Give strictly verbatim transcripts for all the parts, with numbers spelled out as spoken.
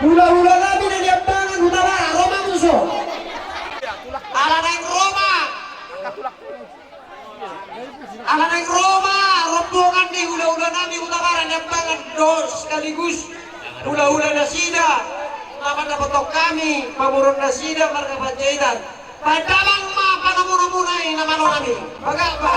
Hulahula nami na Niambangan Hutabarat, ro ma muse. Ala naeng ro ma. Ala naeng ro ma rombongan ni hulahula nami Hutabarat Niambangan dohot sekaligus hulahula nasida na mandapothon hami pamoruon nasida marga Panjaitan. Padamang ma panomunomuna i na malo nami. Bagak ma.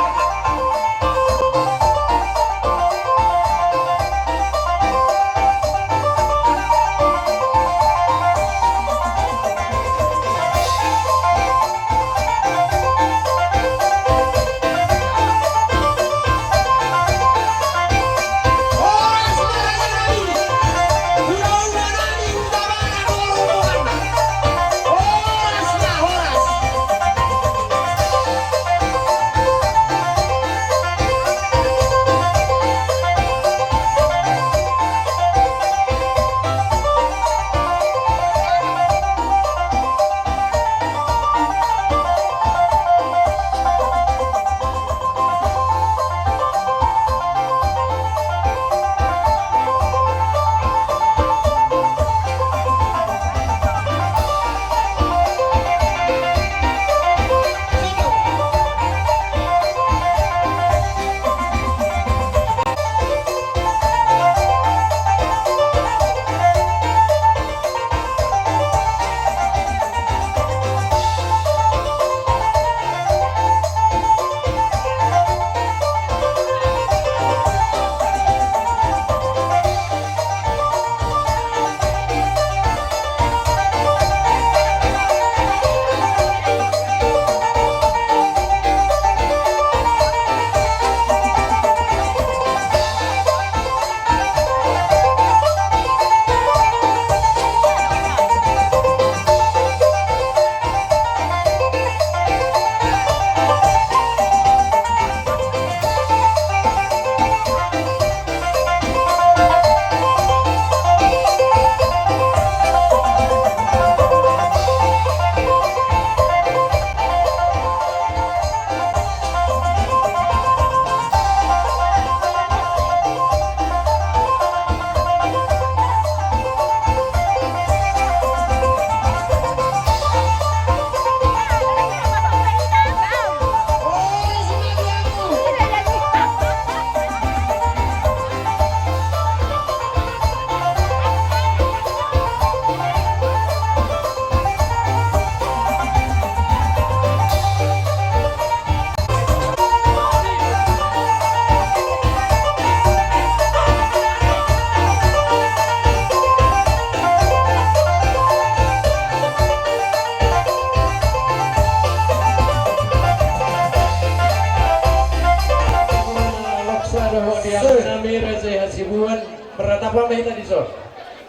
Raja i Hasibuan, marratapan ma hita dison.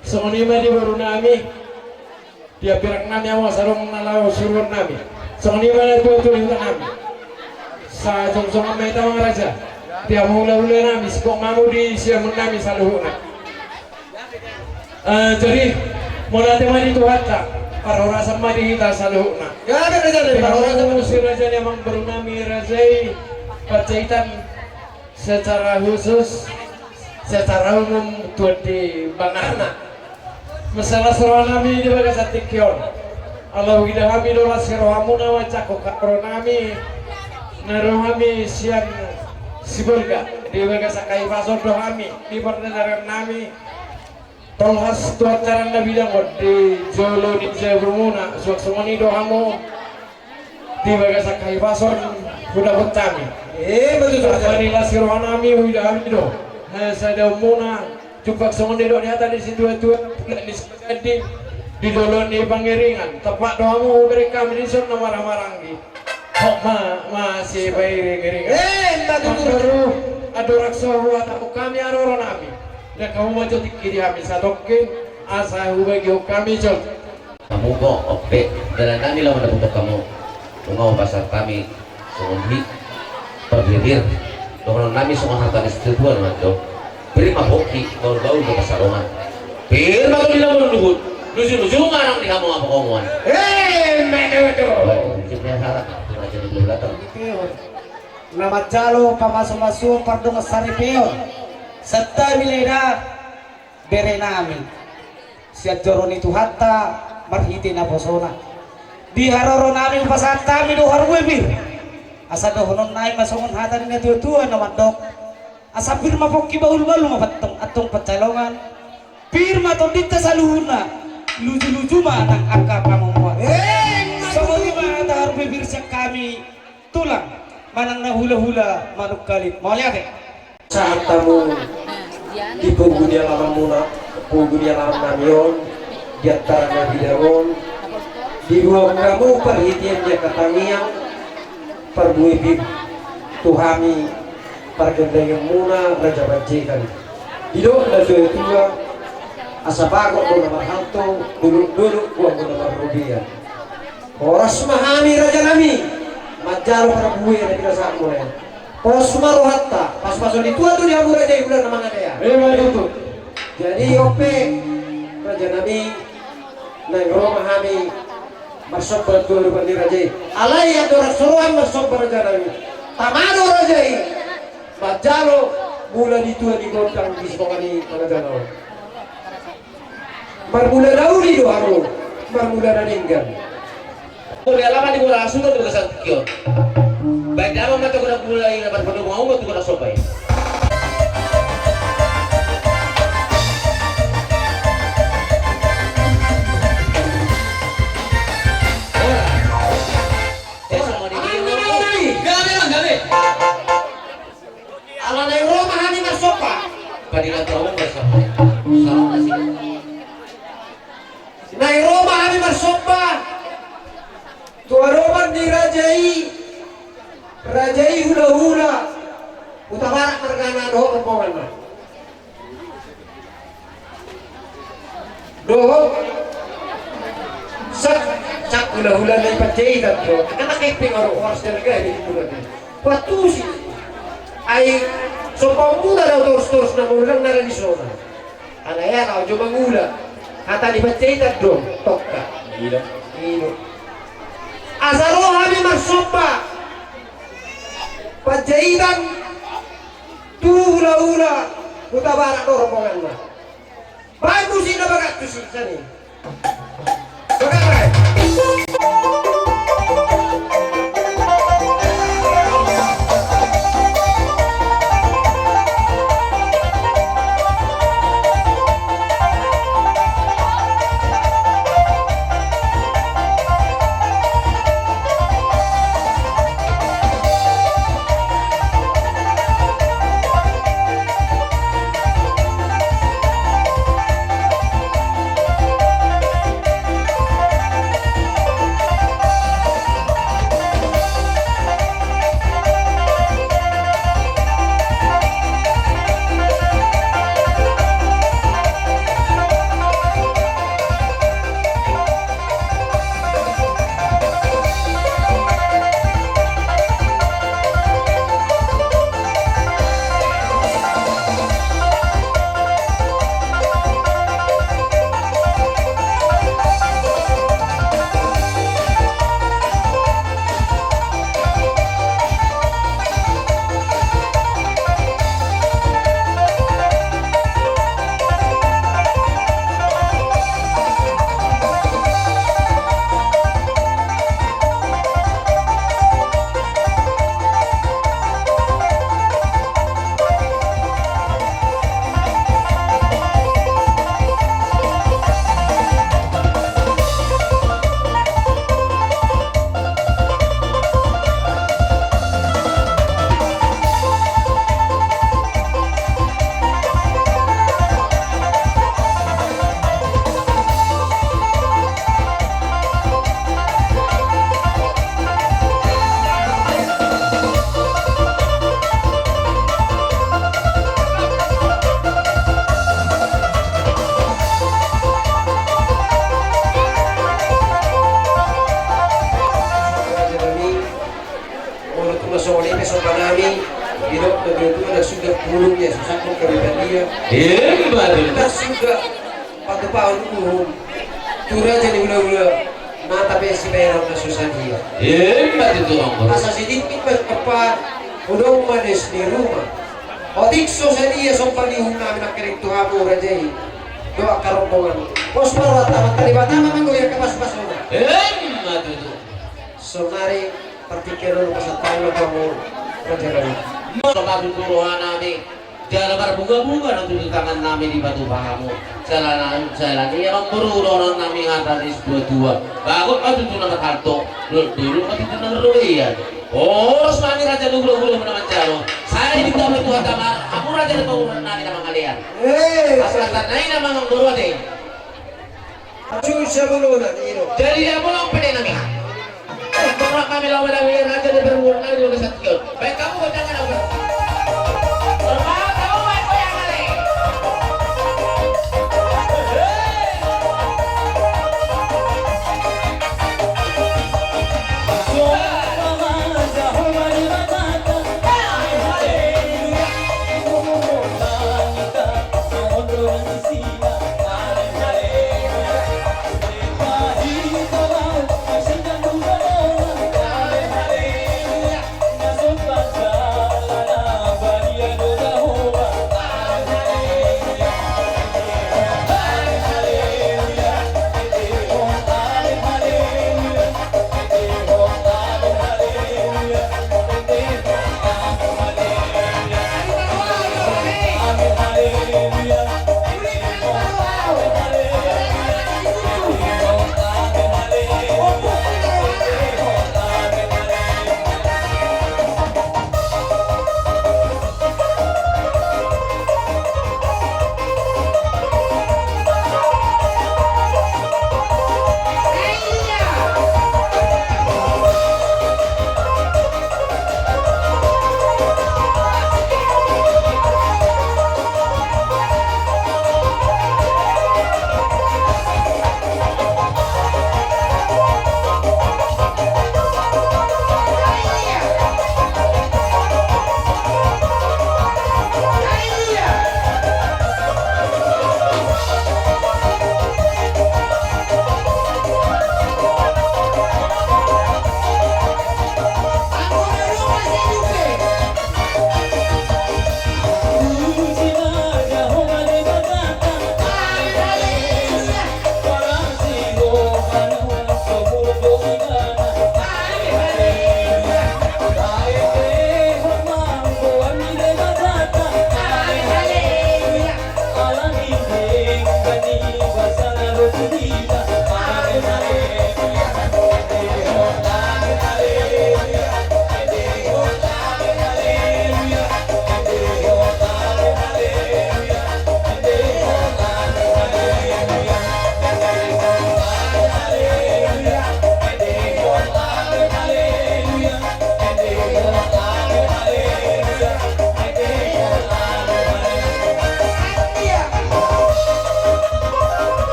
Songon i ma di boru nami. Di hambirang nami, asa adong na laho suruon nami. Songon i ma na tuatua ni huta nami. Sai songosongon ma hita, amang raja. Di hamu hulahula nami, singkop ma hamu di siamun nami saluhutna. Eh, jadi, mauliate ma di Tuhanta, parhorasan ma di hita saluhutna. Gabe raja, gabe parhorasan ma di si raja ni amangboru nami, raja i Panjaitan, secara khusus, secara umum tu di bangana. Mansai las roha nami di bagasan tingki on. Ala huida hami do las ni rohamuna manjangkon haroronami na ro hami sian Sibolga. Di bagasan hahipason do hami di partandaran nami. Tolhas tu acara na bidang on di jolo ni jabumuna, suang songon i do hamu. Di bagasan hahipason hudapot hami. Eh, betul, betul. Tamba ni las ni roha nami, huida hami do hasadaonmuna, tumpak songon nidok ni hata ni situatua, pulak ni sipangganti, di dolok ni pangiringan. Tempat do hamu hubereng hami dison na marhahamaranggi. Hot ma, masipairingiringan. Eh, betul, betul. Andorang so huhatahon hami haroronami, ndang hamu ma jo tingki di hami satongkin, asa hubagihon hami jo. Hamu do, ope, dalan nami laho mandapothon hamu. Nunga hupasahat hami songon i, parbirhir. Dohonon nami songon hata ni situatua nuaeng do: Pir ma pongki, bahulbahul do pansalongan. Pir ma tondi na marluhut, luju-luju ngarang di hamu hapokomuan. Eh, mete, mete. Oh, isi pe hata, raja ni Pulo Batam. Na manjalo pamasumasuon pardongansaripeon. Santabi lae da, bere nami. Sian joro ni Tuhanta marhite naposona. Di haroro nami hupasahat hami do harbue pir. Asa dohonon nami ma songon hata ni natuatua na mandok: Asa pir ma pongki, bahulbahul ma antong pansalongan. Pir ma tondinta saluhutna, lujuluju ma nang angka pangomoan. Songon i ma hata harbue pir sian hami. Tulang manang na hulahula manungkalit. Mauliate. Sahat hamu di pogu ni alamanmuna, pogu ni alaman nami on, di antara na bidang on, diboan hamu parhitean ni angka tangiang, parbue pir tu hami pargandenganmuna Raja Panjaitan. Didok natuatua: Asa bagot do na marhalto, dolokdolok buah do na marrobean. Horas ma hami raja nami manjalo parbue na pinasahatmuna i. Pos ma rohanta, pasupasu ni Tuhan do di hamu raja i, ula na mangalea. Emma tutu. Jadi on pe raja nami, naeng ro ma hami marsomba tu adopan ni raja i. Alai andorang so ro hami marsomba raja nami, tama do raja i manjalo mula ni tua ni gondang di sitonga ni pangajaran on. Marmula na uli do hamu, marmula na denggan. Mula lama di mula sudah tu kesan kion. Baik, dalam mata guna mula ini, dapat penuh mau tu guna sopai. Gabe, gabe. Ala naeng ro ma hami marsomba. Padi na tau marsomba. Naeng ro ma hami marsomba tu adopan ni raja i, raja i hulahula Hutabarat margana dohot rombonganna. Dohot sat, sat hulahula na i Panjaitan do. Angka na kepeng aro horas dalga i di bulan i. Kuat tusi. Ai somba muna do torus-torus na murang na di sona. Ala ia na ojo mangula. Hata ni Panjaitan do tokka. Iya. Iya. Asa ro hami marsomba Panjaitan tu hulahula Hutabarat dohot rombonganna. Baen musik na bagak tusi sani. Bagak baen. Molo tung songon i pe somba nami, didok natuatua, ndang suda pulung ia so sangkut gabe badia. Emma tutu. Ndang suda patupahon uhum tu raja ni hulahula, mata pe sibahenon na so sadia. Emma tutu, amang. Asa sitingkit ma tu ampa, hudok ma di ruma. Otik so sadia somba ni uhum nami nangkining tu hamu raja i. Doa karombongan. Pos parwata mantari batama manggo ya kapas pas rumah. Emma tutu. Sonari partikir dulu pasantabi lo kamu. Raja Raja. Molo ma tutu roha nami. Jala marbunga-bunga na tutu tangan nami di batu pahamu. Jala na jala ni amang boru roha nami hata ni dua-dua. Bagot ma tutu na marhalto. Dulu ma tutu na marrobean. Horas ma ni raja ni hula-hula muna manjalo. Sai di tamu tu hatama. Amu raja ni pangurusan nami na mangalean. Eh. Asal tanah ini na mangang boru ate. Susah mulu na niro. Jadi dia bolong pede nami. Tolong kami lawan nami raja ni pangurusan nami di lokasi tion. Baik kamu kau jangan apa. Terima kasih, Pak Boyang Ali.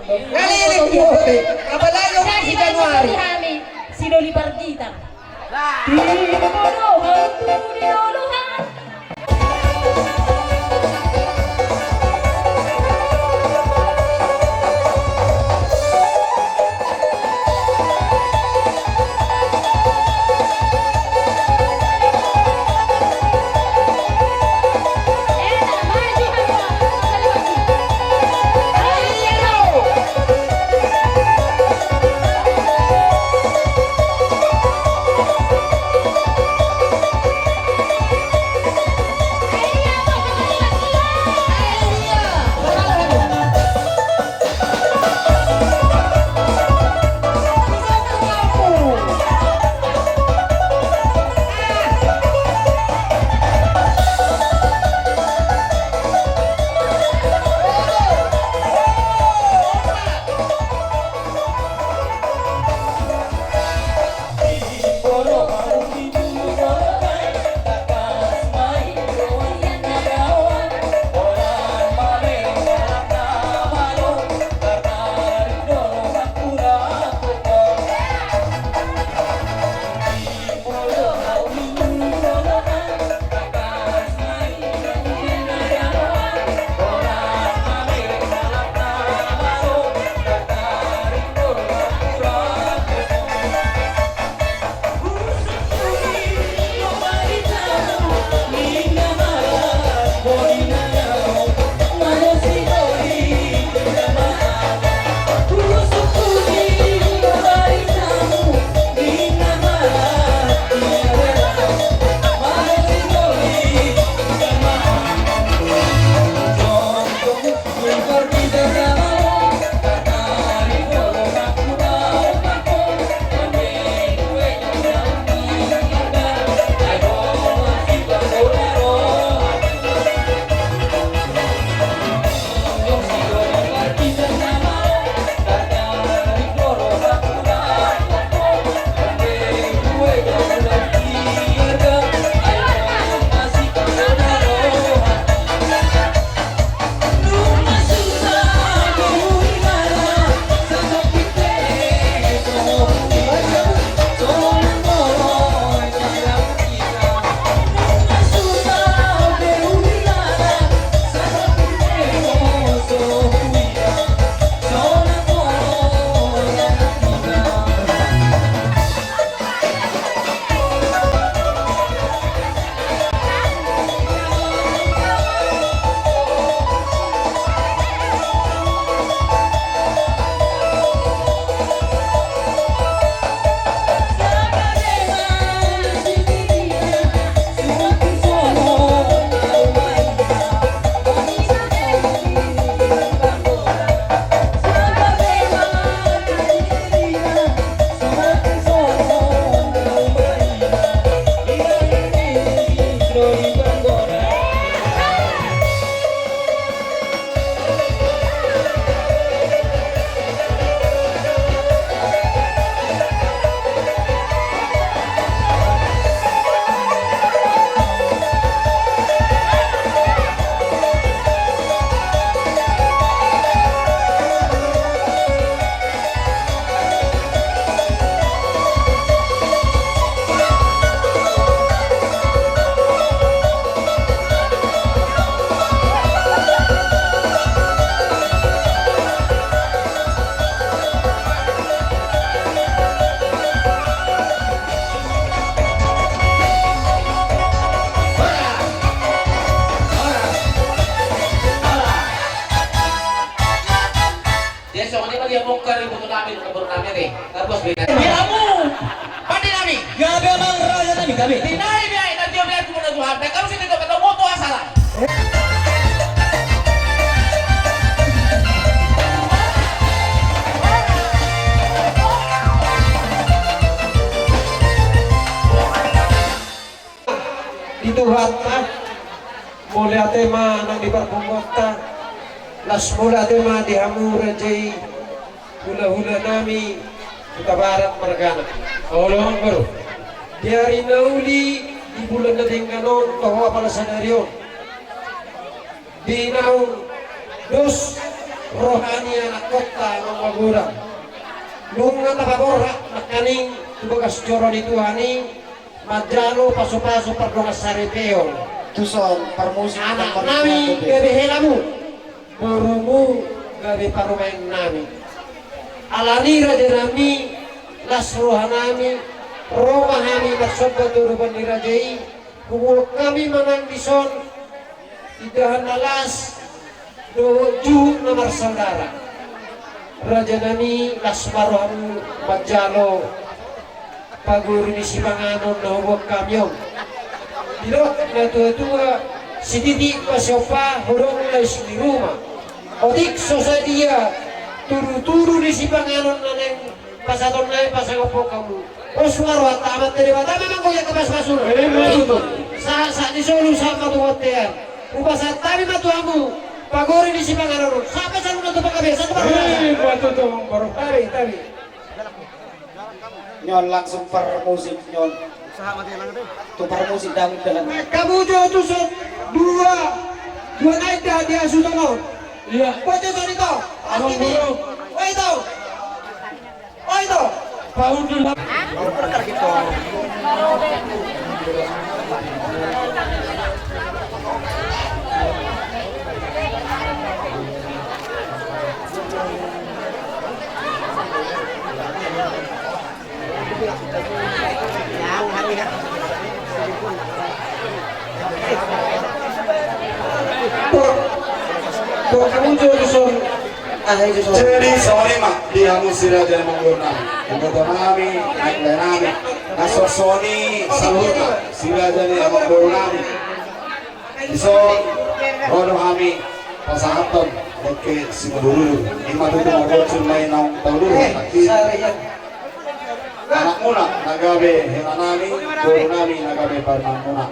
Ngaleleng tu ope. Apalagi umur di Januari. Hami, si Doli Pargitar. Timbo do hau tu di olohan. Jadi songon i ma dia bongkar ibu tu nami, kabur nami ate. Kabus beda. Di hamu, pande nami. Gabe amang raja nami gabe. Di nai biai, na tio biai tu mona Tuhan. Dan kamu sini kau ketemu tu asala. Di Tuhanta, mauliate ma nang di parpunguanta, las mauliate ma di hamu raja i, hulahula nami, Hutabarat margana. Olo, baru. Di ari na uli, di bulan na denggan on, toho apala sadari on. Di naung dos Roha ni anakkonta na magodang. Nunga tapaborhat nangkaning tu bagas joro ni Tuhan i, manjalo pasupasu pardongan saripeon. Tuson parmusik. Anaknami gabe helamu, borumu gabe parumaennami. Alani rajanami, las rohanami, ro ma hami marsomba tu adopan ni raja i, huboan hami manang dison, indahan na las dohot juhut na marsaudara. Rajanami, las ma rohamu manjalo pagori ni sipanganon na huboan hami on. Didok natuatua, sititi pasompa, hodong lais ni ruma. Otik so sadia tudutudu ni sipanganon na naeng pasahatonnami, pasangaphon hamu. Pos ma rohanta, Amanta Debata ma manggohi angka pasupasu. Emma tutu. Sahat sahat ni solu sahat ma tu bontean. Hupasahat hami ma tu hamu pagori ni sipanganon on. Sahat ma saluhutna tu panggabean, sahat tu parhorasan. Emma tutu, Amang Boru. Tabi, tabi. Nyon langsung parmusik nyon. Tu parmusik dangdut dalam. Hamu jo tuson dua. Dua na indahan di hasuhuton on. Iya. Boto songon i, Ito. Amang Boru. Oi, Ito. Oi, Ito. Paundul. Jadi songon i ma di hamu si raja ni amangboru nami, iboto nami, nang lae nami, na songon i saluhutna si raja ni amangboru nami. Dison ro do hami pasahathon dengke simudurudur. I ma tutu marbonsur ma i naung tauluhon, eh, nangkin anakmuna na gabe hela nami, boru nami na gabe parumaenmuna.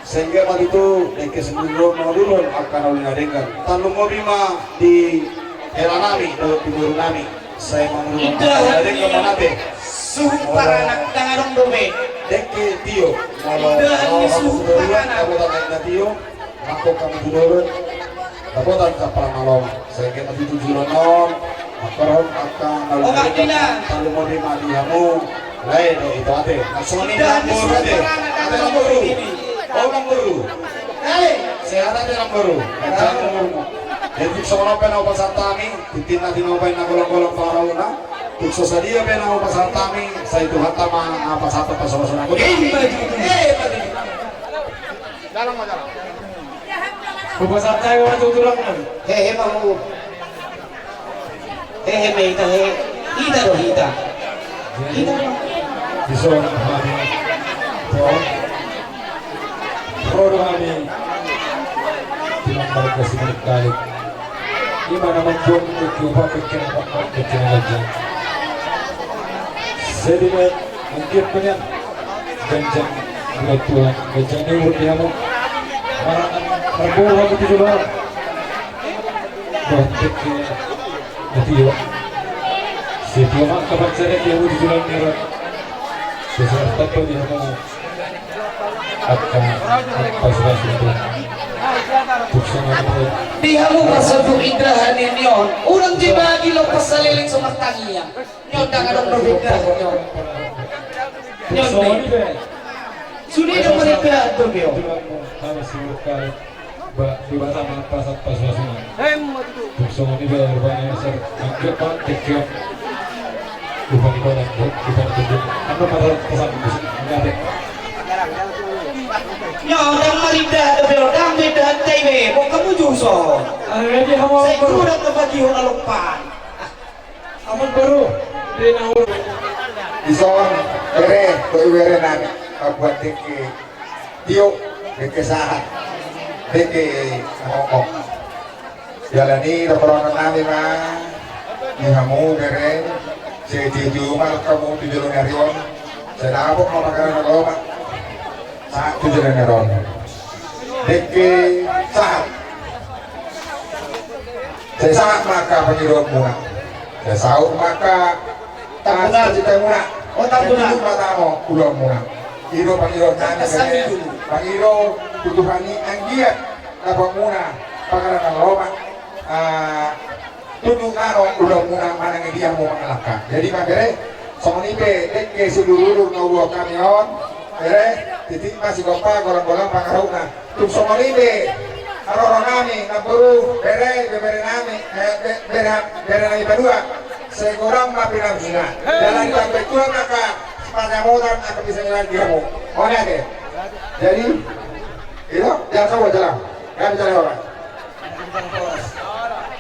Sai anggiat ma tutu dengke simudurudur mangudurhon angka na uli na denggan. Tarlumobi ma di hela nami dohot di boru nami. Sai mangudurhon angka na uli na denggan ma ate. Suhut paranak ndang adong dope. Dengke tio. Indahan ni suhut paranak. Dapotan aek na tio. Nangkok hami tu dolok. Dapotan kapala na lomak. Sai anggiat ma tutu joloan on, mangkorhon angka na uli na denggan, tarlumobi ma di hamu lae dohot ito ate. Na songon i ma boru ate. Ate amangboru. O amangboru. Sehat ate amangboru. Ganjang umurmu. Jadi songon on pe na hupasahat hami. Tintin na tinopa i na golanggolang pangarahutna. Tung so sadia pe na hupasahat hami, sai Tuhanta ma na pasahathon pasupasu na. Emma tutu. Emma tutu. Hupasahat hami ma tu tulang nami. Hehe ma hu. Hehe ma hita he. Hita do hita. Hita do. Dison hami. Ro do hami. Tulang marga Simanungkalit. I ma na mambuat dengke upa, dengke na pakpak, dengke na ganjang. Jadi ma mungkin pe nian ganjang buat Tuhan, ganjang ni umur di hamu. Marangan marboru hamu tu joloan. Bah, dengke na tio. Sai tio ma angka pansarian di hamu tu joloan ni roha. Sai sehat tamba di hamu. Angka, angka pasupasu tu. Tung songon i ma. Di hamu parsonduk indahan ni on. Unang dibagi lompas saleleng so martangiang. Ni on ndang adong dope indahan ni on. Ni on pe. Sude do marindahan dope on. Ba, Debata ma pasahat pasupasuna. Tung songon i be rupani asal anggiat ma dengke on. Rupani badan, rupani tubuh. Ando pada pasahat musik. Enggak ada. Ni on ndang marindahan dope on, ndang be indahanta i be. Bongkamu juso. Sai tu ndang na pagihon alompan. Amangboru, di na ur. Dison, bere, dohot ibebere nami, mambuat dengke tio, dengke sahat, dengke na hongkong. Jala ni, dohonon nami ma di hamu bere, sai tio-tio ma hamu tu joloan ni ari on, sai dapot ma panggabean na lomak. Sahat tu joloan ni ari on. Dengke sahat. Sai sahat ma angka pangidoanmuna. Sai saut ma angka tampunan. Cita-citamuna. O, tampunan. Sai tunduk ma tano ulaonmuna. I do pangidoan nami. Pangido tu Tuhan i anggiat dapotmuna panggabean na lomak. Ah, Tunduk nano ulaonmuna manang di dia hamu mangalangka. Jadi ma bere, songon i pe dengke siulurulur na huboan hami on, bere, titi ma sigompa golanggolang pangarahutna. Tung songon i pe haroro nami, namboru, bere, bebere nami, eh, be-, bere, bere nami padua. Sai godang ma pinangunjuna. Jala ditambai Tuhan angka panyamotan angka bisa nian di hamu. Oke, oke. Jadi, itu, jangan sabar, jalan. Kan jalan orang.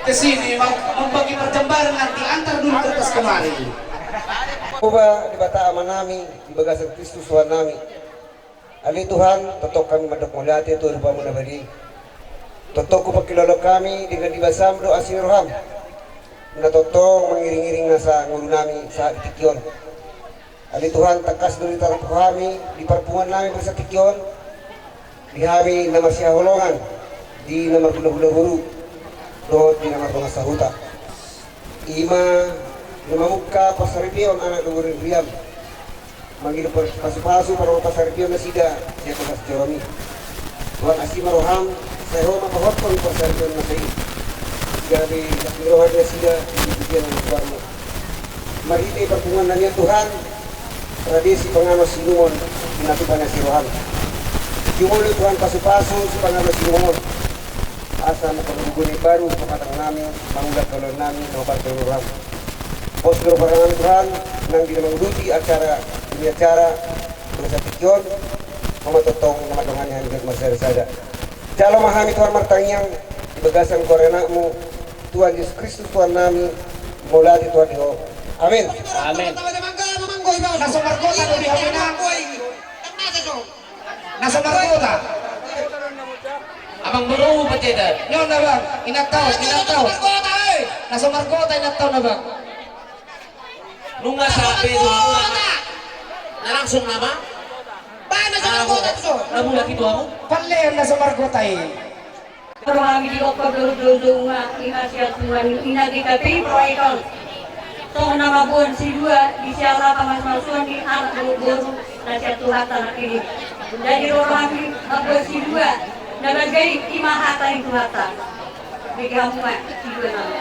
Ke sini, mau membagi perjembaran nanti, antar dulu kertas kemari. Jahowa Debata Amanami, di bagasan Kristus Tuhannami. Ale Tuhan, tongtong hami mandok mauliate tu adopanMu na badia i. Tongtong hupangkilala hami, dengan di basaM dohot asi ni rohaM. Na tongtong mangiringiring nasa ngolunami sahat di tingki on. Ale Tuhan, tangkas do ditatap Ho hami di parpunguan nami bagasan tingki on, di hami na masihaholongan, di na marhulahula boru, dohot di na mardongan sahuta. I ma na mamungka parsaripeon anak dohot boru ni huriaM, mangido pasupasu parumaen parsaripeon nasida sian bagas joroMi. Tuhan, asi ma rohaM, sai Ho ma pahothon parsaripeon nasa i, gabe las ni roha nasida di pujian ni goarMu. Marhite parpunguan nami on Tuhan, rade sipanganon siinumon, pinatupa na sirohan. Jumolo Tuhan pasupasu sipanganon siinumon on. Asa mangkorhon gogo na imbaru tu hatang nami, mangula halomoan nami, na hombar tu roham. Pos do parangan Tuhan, nang di na manguduti acara, di acara, bagasan tingki on, Ho ma tongtong na mandongani hami marsada-sada. Jalo ma hami Tuhan martangiang, di bagasan goar ni AnakMu, Tuhan Jesus Kristus Tuhan nami, mauliate Tuhan di Ho. Amin. Amin. Na so margota do di hami na. Na so margota. Amang boru paceda. Nyon na bang, inanta on, inanta on. Na so margota inanta on na bang. Nunga salah pe tu hamu na. Na langsung nama. Bang, na so margota tu so. Na mulak itu hamu. Palle na so margota i. Rohami di okkon dohot dohot uma, ima sian Tuhan i na di kapi proyek on. Songon na mamboan sidua di siala pamasmalsuon ni anak dohot boru na sian Tuhanta nangkin i. Jadi rohami mamboan sidua na bangga i, ima hata ni Tuhanta. Bege hamu ma sidua nama.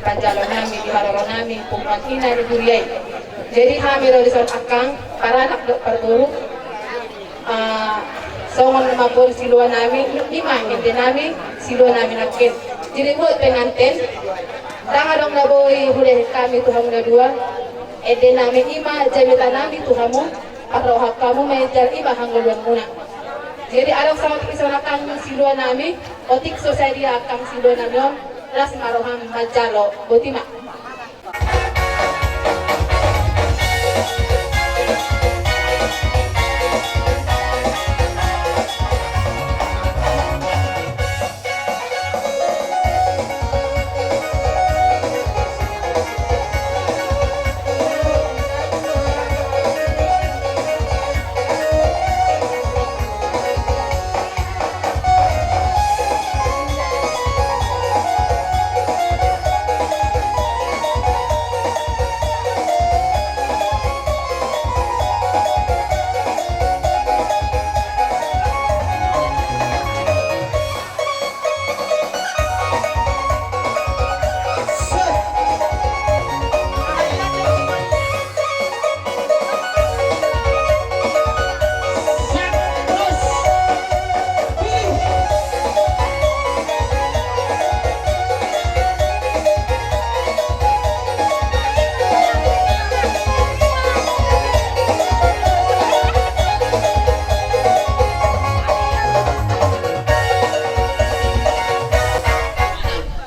Panjalo nami di haroro nami pungkaon hina ni huria i. Jadi hami do dison angkang paranak dohot parboru, ah, songon na mamboan silua nami, ima ende nami silua nami nangkin. Jadi buat penganten, ndang adong na boi hulehon hami tu hamu na dua. Ende nami ima jamita nami tu hamu, parrohahon hamu ma i jala ima hangoluan muna. Jadi adong songon i songon angkang silua nami, otik so sadia angkang silua nami on, las ma roham manjalo, boti ma.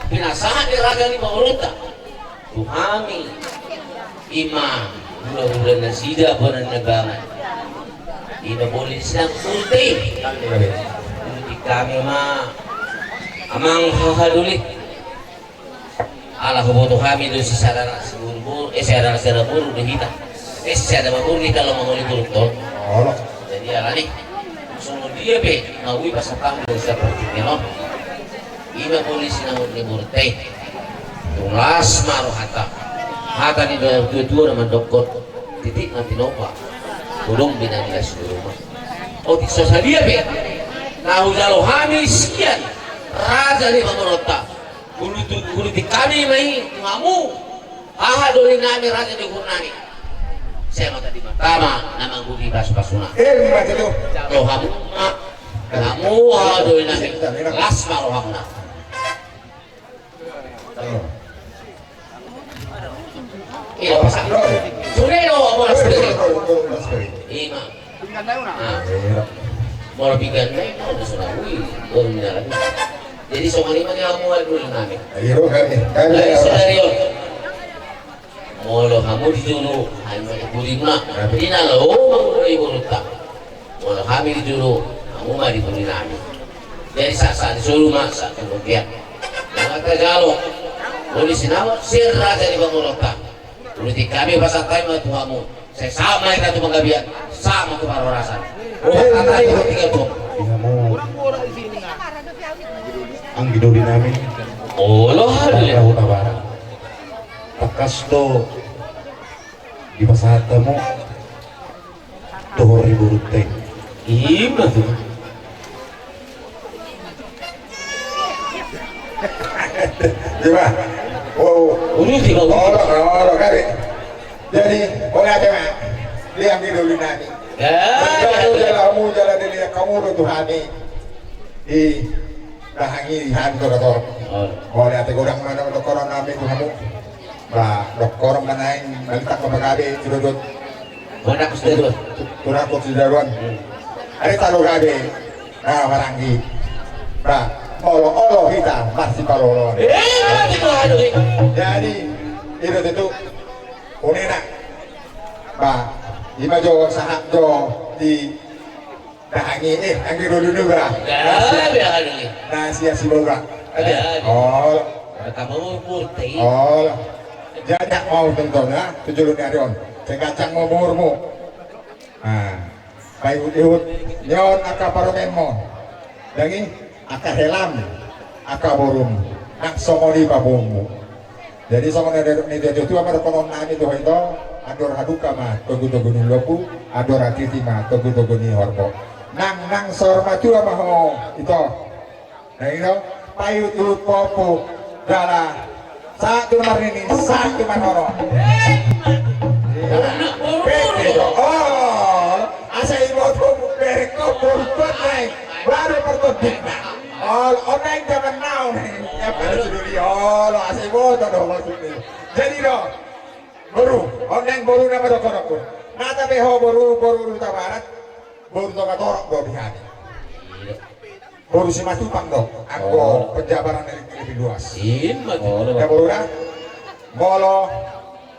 Pinasahat ni raja ni pamoruonta tu hami, ima hulahula nasida bona na bangan. Ima bolis na kurti. Kurti hami ma amang hahadoli. Ala huboto hami do sisada na siboru, eh, sisada na sisada boru do hita. Eh, sisada ma boru hita, laho mangoli boru tol. Jadi alani songon dia pe na ui pasahat hami do seperti i, no? Ima bolis na hut ni boru i. Tulas ma rohanta. Hata ni natuatua na mandokkon, titik ma tinopa, godang binanga ni las ni ruma. Otik so sadia pe na hujalo hami sian raja ni pamoruonta, huluti hami ma i tu hamu, hahadoli nami, raja ni uhur nami. Sai ma tadi ma tama na mangguhi pasupasuna. Ima tutu. Jalo hamu ma, hamu hahadoli nami, las ma rohamuna. Iya, pasak. Sude do, bolas sude. Ima. Nah. Molo pinggan na, molo sudah, wih, baru menyala. Jadi songon i ma di hamu hahadoli nami. Ayo, kami, kami. Dari sadari on. Molo hamu di jolo, hami ma di hurimuna. Di na laho mangulahon borunta. Molo hami di jolo, hamu ma di huri nami. Jadi sahat-sahat ni solu ma sahat tu bontean. Nunga tajalo bolis na hot sian raja ni pamoruonta. Huluti hami pasahat hami ma tu hamu. Sai sahat ma hita tu panggabean, sahat ma tu parhorasan. Oh, hata i hot tiga puluh. Di hamu anggidoli nami. Olo, hadulia. Rahu tabaran. Tangkas do dipasahat hamu tu hori borunta i. Ima tutu. Ima. Wow. Olo, olo, kami. Jadi, olo, ate ma. Dia anggidoli nami. Ya, jala, ya, ya. Jala hamu, jala dia, dia, hamu do tu hami. Di Dahang i, hami tortor. Oh. Molo ate godang ma na dohonon nami tu hamu. Ba, dohonon ma naeng, balitak ma pagabe, tu dodot. Bona kus dodot. Tu, tu, tu dodot. Hmm. Ari talo gabe. Na maranggi. Ba, olo, olo hita, masih palo olo. Eh, itu aduh. Jadi, itu tutu. Unena. Ba, ima jo, sahat jo, di Dahang i, eh, anggidoli nami ba. Ya, na sia, ya, anggidoli. Na sia Siboga. Ate? Ya, ya. Olo. Kamu murti. Olo. Jajak ma tonton, ya, tu jolo ni ari on. Sai gajang ma umurmu. Nah, paihut-ihut. Nion angka parumaenmu. Dang i, angka helam. Angka borum. Nang songon i paboaonmu. Jadi songon na nidok ni natuatua ma dohonon nami tu ho ito, andor halumpang ma togutogu ni lombu, andor hatiti ma togutogu ni horbo. Nang, nang saur matua ma ho ito. Nang ito, paihut-ihut pahompu, jala Sahat tu na marnini, sahat tu na marnono. Iya. Pede do. Oh, asa iboto berengko, boru tuat nai. Baru partondingna. Olo, on naeng jaman now nai. Ia pada suduri. Olo, asa iboto do maksudna. Jadi do. Boru, on naeng boru nama dohononku. Na tabe ho boru, boru Hutabarat. Boru Tonga Torop do di hami. Boru Simatupang do, anggo penjabaran na lebih luas. Ima tutu. Ya, boru da. Molo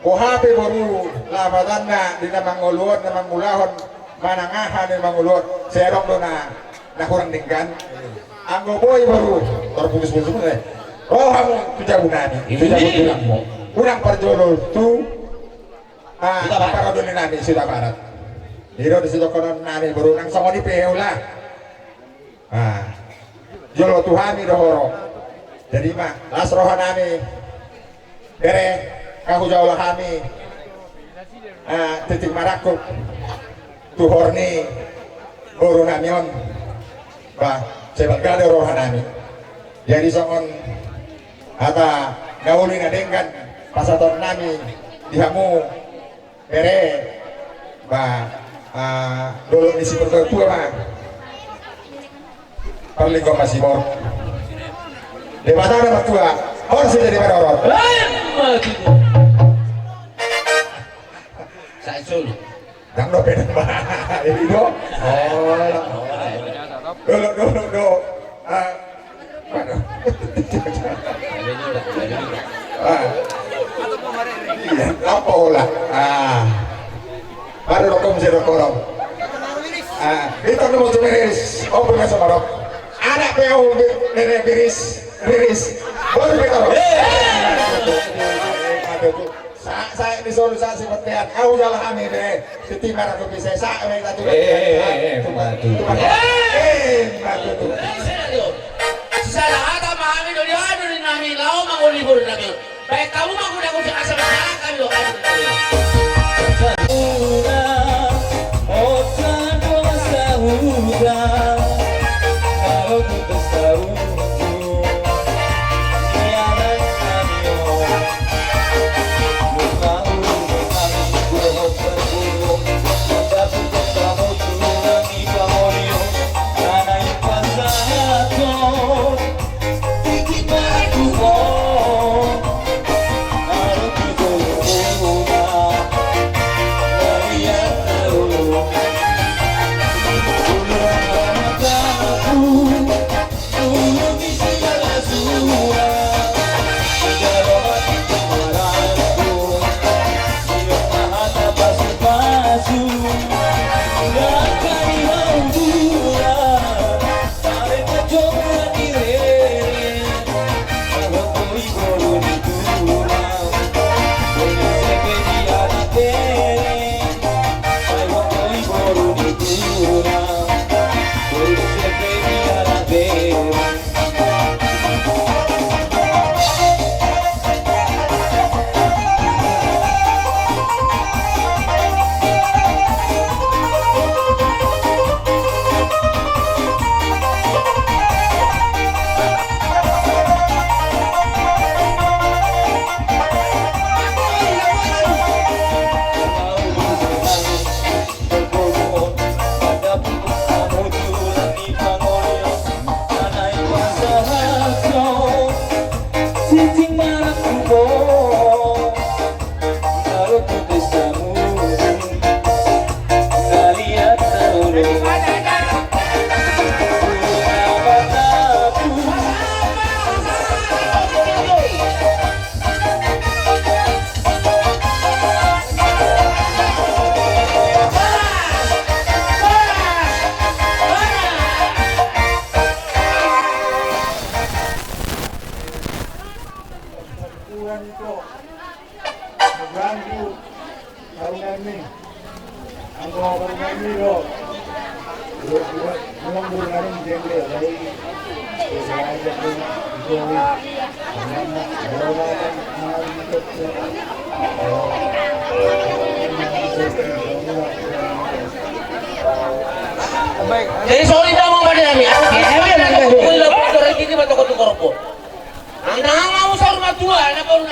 boha pe boru lapatanna di na mangolu on, na mangulahon, manang aha na mangolu on, sai adong do na, na hurang denggan. Anggo boi boru, terputus-putus, eh. Ro hamu tu jabu nami, tu jabu tulangmu. Unang parjolo tu, ah, Hutabarat. Paradu ni nami, Hutabarat. Diro di sidohonon nami boru, nang songon i pe ula. Ah, jolo tu hami do ho ro. Jadi ma, las roha nami. Bere, nga hujaha hami. Ah, titik marangkup. Tuhor ni boru nami on. Bah, sebalga do roha nami. Jadi songon hata na uli na denggan pasahaton nami di hamu. Bere, ba, ah, dolok ni si Pertua ma. Parlinggoman si Bor. Debata na martua, horsi jadi madorot. Sai solo. Dang dope nama. Ini do. Oh. Dolok, dolok, dolok. Ah. Waduh. Ah. Iya, apa olah? Ah. Baru rokom, saya rokom. Ah, itu nemu tu Riris. Oh, punya sama rok. Anak P O Riris, Riris. Baru kita rok. Aduh, tuh. Sa, sa, di solusi si petean. Au jalan hami be. Titi marangkup i, sa, sa, me, tatu. Eh, eh, eh, eh, matu. Eh, matu. Sada hata ma hami do di anu ni nami, laho mangoli boru nami. Baen hamu ma kuda-kuda asa masyarakat kami do kami. Jadi songon i do amang pande nami. Iya, iya, iya. Ui, lapo, tora gini ma toko tu korpo. Nang, nang, nang, usah rumah tua, anak baru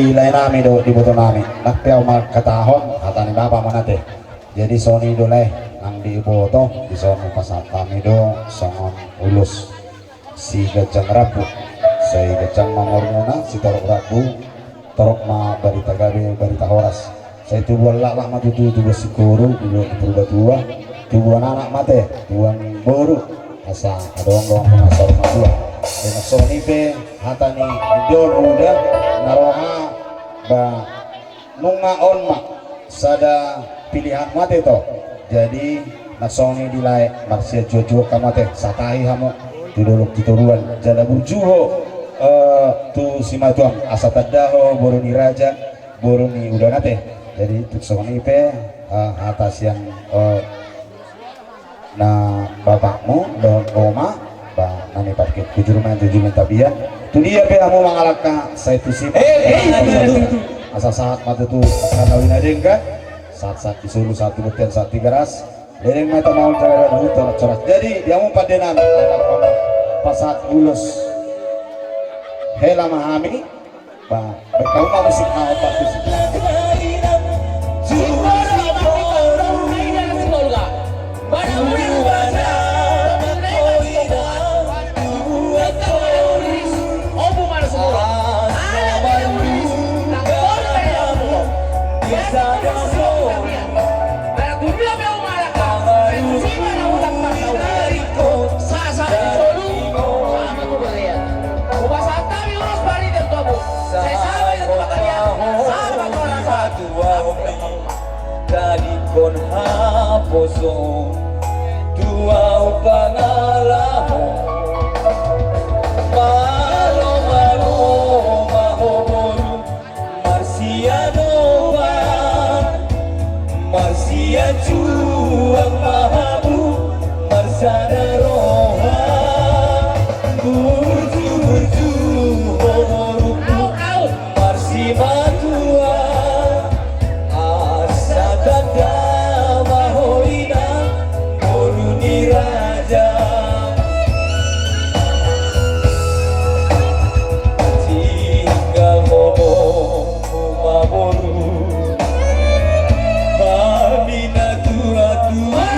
Di lae nami do, di iboto nami, nang pe ahu mangkatahon hata ni bapa ma na te. Jadi songon i do lae, nang di iboto, dison hupasahat hami do songon ulos. Siganjang rambu, sai ganjang ma umurmuna, sitorop rambu, torop ma barita gabe, barita horas. Sai tubuan laklak ma tutu, tubuan singkoru, tubuan di Purbatua, tubuan anak ma te, tubuan boru, asa adong do hamu na saur matua. Songon i pe hata ni indaon uda na roha ba nunga on ma sada pilihan ma te to. Jadi na songon i di lae, marsianjuanjuan hamu ma te, satahi hamu tu dolok tu toruan jala burju ho, eh, tu simatuam asa tanda ho boru ni raja, boru ni uda na te. Jadi tung songon i pe, eh, hata sian, eh, na bapakmu dohot oma, ba na niparkit hujur ma tu jumenta bian. Tu dia pe hamu mangalangka sai tusi. Eh, eh, eh, eh. Asa sahat ma tutu angka na uli na denggan. Sahat-sahat di solu, sahat di bontean, sahat di garas. Leleng ma hita maol jala dalan huta na corak. Jadi di hamu pande nami, pasahat ulos hela ma hami. Ba, berkaum musik na otak musik. Tadingkon haposo tu ahu pangalaho. Malo, malo ma ho boru. Marsiadopan, marsianjuang ma hamu, marsada roha, burju-burju ho borungku, marsimatua, asa tanda ma ho inang, boru ni raja. Tinggal ngomongmu ma boru, hami na tua-tua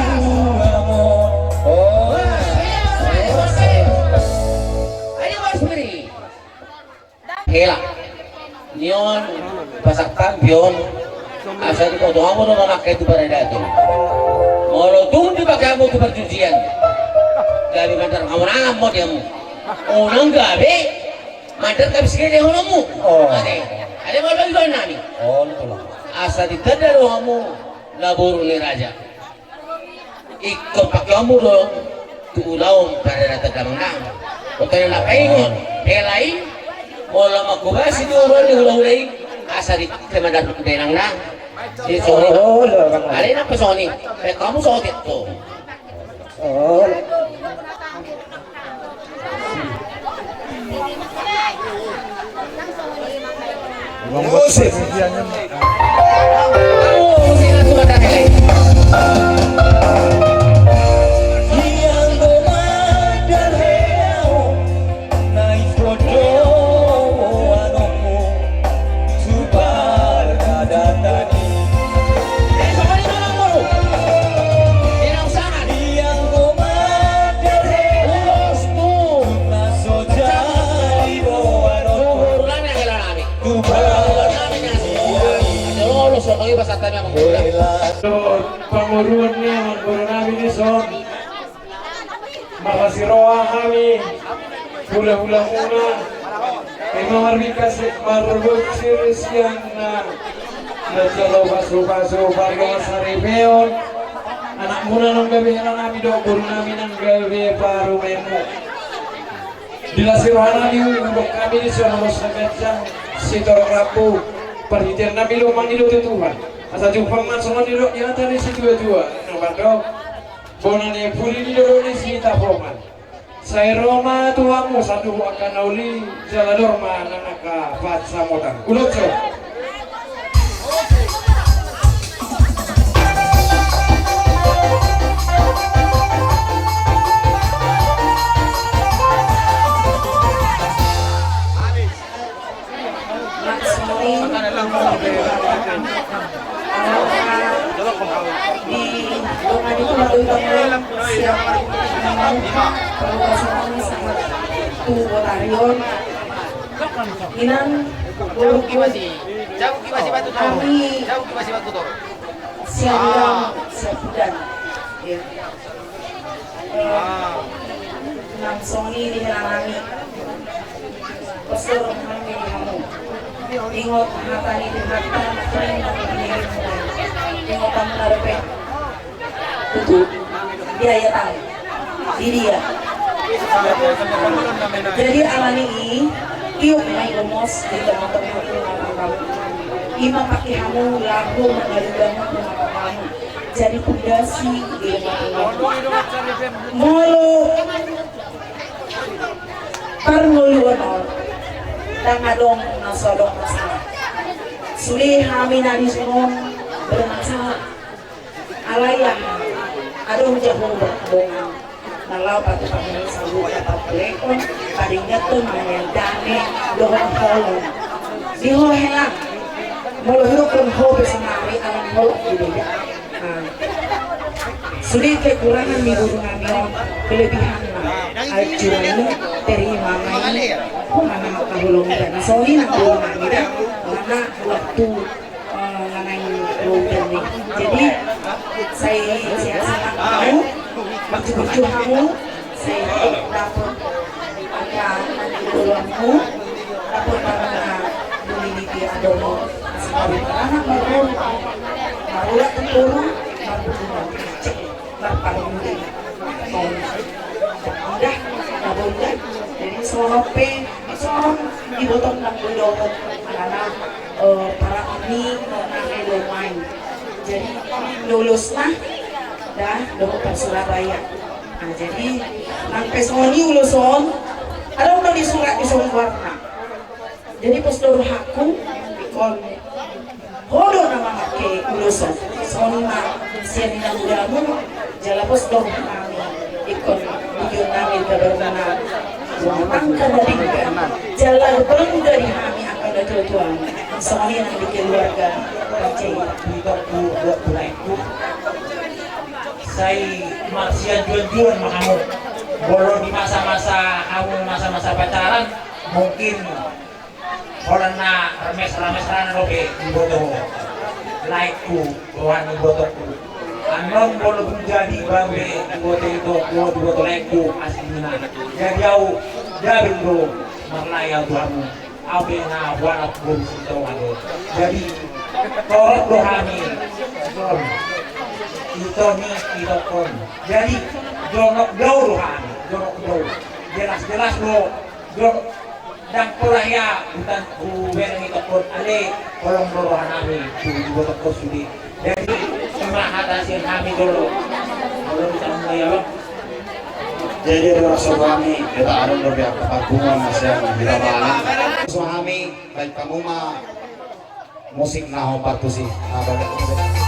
ma. Hela. Ni on pasak tambi on. Asa diboto hamu do mamangke tu paradaton. Molo tung dipake hamu tu parjujian, gabe mandar hamonangan ma di hamu. Unang gabe mandar gabe sigede hononmu. Oh. Ate. Ate molo bagi dohonon nami. Oh, betul. Asa ditanda do hamu na boru ni raja. Ingkon pake hamu do tu ulaon paradaton damang na. Pokokna na paingot hela i, molo manghobasi di ulaon ni hulahula i, asa di mandar damang na. Jadi songon i. Oh, iya, Bang. Alai nang pe songon i, pe hamu songon i tu. Oh. Panguruan ni amang boru nami dison. Marlas ni roha hami, hulahulamuna, ima marbingkas marbonsir sian na, na jalo pasupasu pardongan saripeon. Anakmuna nang gabe hela nami dohot boru nami nang gabe parumaenmu. Di las ni roha nami, unduk hami dison ulos na ganjang, sitorop rambu. Parhitean nami do mangido tu Tuhan, asa jumpang ma songon nidok ni hata ni situatua na mandok. Bona ni pudi ni dolok ni Sitapongan. Sai ro ma tu hamu sanduhut angka na uli, jala dor ma nang angka pansamotan. Ulos on. Dongan itu waktu itu siap memang perlu kasih sahat tu botarion. Inang guru kami siap dan siap dan. Ya. Eh, nang songon i di hela nami. Pastor nami di hamu. Ingot hata ni Tuhan, ingot hamu na dope. Tutu. Dia ya tahu. Di dia. Jadi alani i, tiup mai gomos di teman-teman rumah tangga. Ima pakai hamu lagu mengalu bangun rumah tanggamu. Jadi pondasi di rumah tangga. Molo parngoluon on, ndang adong na so adong masalah. Sude hami na dison bermasalah. Alai aha, adong Jahowa dongan na laho patupahi saluhut na parpelekon, paringathon, mangendani dohot holong. Di ho hela, molo hidokkon ho pe sonari, alani holong di deda. Sude kekurangan ni guru nami on, kelebihanna aljuma i, terima ma i. Mana mangkaholongi da na songon i nang guru nami da, mana waktu, eh, na naeng ro hami. Jadi sai sehat-sehat hamu, bucu-bucu hamu, sai dapot angka tulanmu, dapot angka dulili di adomu. Sikawi anak marboru, marulak tu boru, marboru, marboru. Marparundi. Udah, na bondar. Jadi songon pe, songon diboto nang dohot alana, eh, para ni nang edo main. Jadi lulus na da dohot Surabaya. Nah, jadi nang pe songon i ulos on, adong do disurat di songon goarna. Jadi pos do rohangku, ingkon ho do na mamake ulos on. Songon i ma sian inang mudamu, jala pos do roha nami, ingkon tujuan nami gabarna rumah tangga na denggan, jala bangga di hami angka natuatuamu. Songon i nang di keluarga. Raja i, di tongku, buat bulaikku. Sai marsianjuanjuan ma hamu. Molo di masa-masa hamu masa-masa pacaran, mungkin holan na rames-rames ra na dope diboto laengku, roha ni ibotongku. Annon molo dung jadi baru be diboto ito, diboto laengku aslina. Jadi au gabe do marlae au tu hamu. Au pe na huarap boru Sitonga do. Jadi torop do hami ison. Ito ni, ito on. Jadi jonok dao do hami, jonok dao. Jelas-jelas do, jonok. Ndang pola hea hubereng itongkon, ale holong do roha nami tu ibotongkon sude. Jadi ima hata sian hami jolo. Jadi ro so hami, hita adong do be angka panggungan na sian Hirabalang. So hami, baen hamu ma musik na hombar tusi. Na baen.